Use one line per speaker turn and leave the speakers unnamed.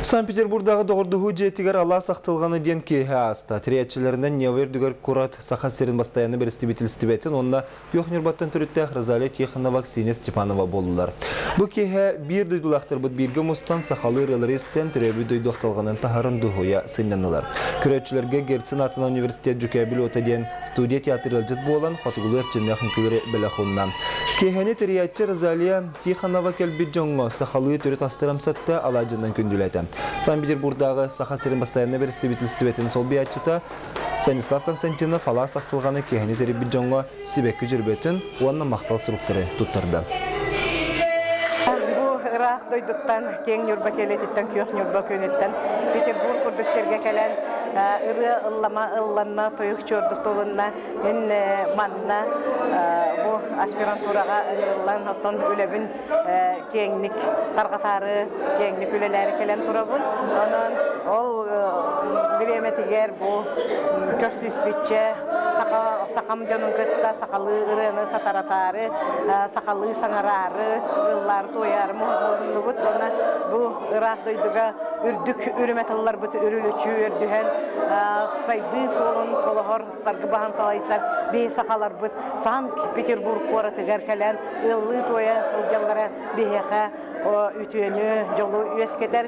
Санкт-Петербурдааҕы доҕордоһуу дьиэтигэр алаас ахтылҕана диэн киэһэ ааста. Тэрийээччилэринэн Нева үрдүгэр куорат Саха сирин бастайааннай бэрэстэбиитэлистибэтин уонна Күөх Ньурбаттан төрүттээх Розалия Тихонова, Ксения Степанова буоллулар. Бу киэһэ биир дойдулаахтарбыт бииргэ мустан сахалыы ырыалары истэн, төрөөбүт дойду ахтылҕанын таһарын дуоһуйа сынньаннылар. Көрөөччүлэргэ Герцен аатынан университет Дьүкээбил уота диэн студия театр ыалдьыт буолан, хотугулуу эрчимнээх үҥкүүлэри бэлэх уунна. Киэһэни тэрийээччи Розалия Тихонова кэлбит дьоҥҥо сахалыы төрүт астары амсатта, алаадьынан күндүлээтэ. Санкт-Петербурдааҕы Саха сирин бастайааннай бэрэстэбиитэлистибэтин солбуйааччыта Станислав Константинов алаас ахтылҕаны киэһэни тэрийбит дьоҥҥо сибэкки дьөрбөтүн уонна махтал суруктары туттарда.
Бу ыраах дойдуттан, киэҥ Ньурба киэлититтэн, күөх Ньурба күнүттэн Петербург курдук сиргэ кэлэн ырыа ыллама ылланна, тойук чуордук тулунна. Мин манна бу аспирантураҕа ыҥырыллан, оттон үлэбин киэҥник тарҕатаары, киэҥник үлэлээри кэлэн турабын. Онон ол бириэмэтигэр бу көрсүспүччэ сахам дьонун кытта сахалыы ырыаны сатаратаары, сахалыы саҥараары, ыллаары-туойаары муһуннубут. Уонна бу ыраах дойдуга үрдүк үрүмэ тылларбыт үрүлүчү үөрдүһэн сайдыы суолун солоһор саргы баһан салайсар биһи сахаларбыт Санкт-Петербург куоратыгар кэлэн ыаллыы-туойа сылдьаллара биһиэхэ үтүөнү, дьолу үөскэтэр.